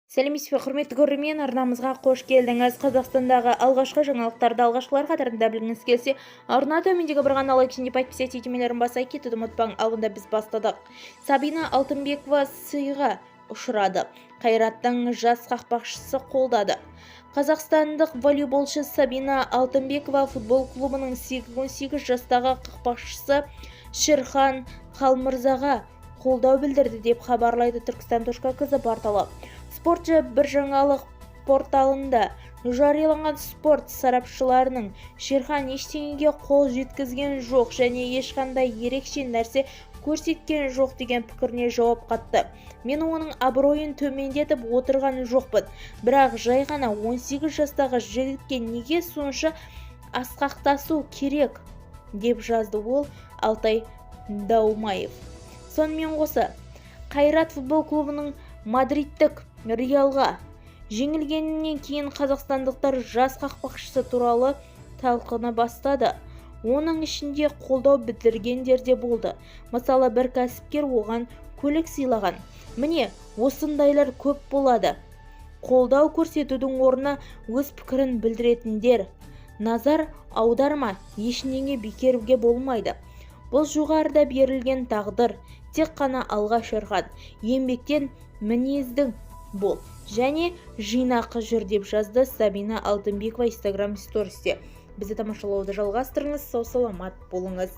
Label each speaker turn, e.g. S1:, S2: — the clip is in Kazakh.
S1: Сәлеметсіз бе, құрметті көрермен! Арнамызға қош келдіңіз! Қазақстандағы алғашқы жаңалықтарды алғашқылар қатарында білгіңіз келсе, арна төмендегі бір ғана лайк және подписаться түймелерін баса кетуді ұмытпаң. Ал онда біз бастадық. Сабина Алтынбекова сыйға ұшырады, Қайраттың жас қақпақшысы қолдады. Қазақстандық волейболшы Сабина Алтынбекова футбол клубының 18 жастағы қақпақшысы Шерхан Қалмырзаға қолдау білдірді, деп хабарлайды Түркістан.кз порталы. Спортшы бір жаңалық порталында жарияланған спорт сарапшыларының «Шерхан ештеңеге қол жеткізген жоқ және ешқандай ерекше нәрсе көрсеткен жоқ» деген пікіріне жауап қатты. «Мен оның абыройын төмендетіп отырған жоқпын, бірақ жай ғана 18 жастағы жігітке неге сонша асқақтасу керек?» – деп жазды ол. Алтай Даумаев. Сонымен қоса, Қайрат футбол клубының мадридтік «Реалға» жеңілгенінен кейін қазақстандықтар жас қақпақшысы туралы талқыны бастады. Оның ішінде қолдау білдіргендер де болды. Мысалы, бір кәсіпкер оған көлік сыйлаған. Міне, осындайлар көп болады, қолдау көрсетудің орнына өз пікірін білдіретіндер. Назар аударма, ештеңе бекерге болмайды. Бұл жоғарыда берілген тағдыр. Тек қана алға, Шерхан! Еңбектен, мінезді бол және жинақы жүр, деп жазды Сабина Алтынбекова Инстаграм стористе. Бізді тамашалауды жалғастырыңыз, сау саламат болыңыз!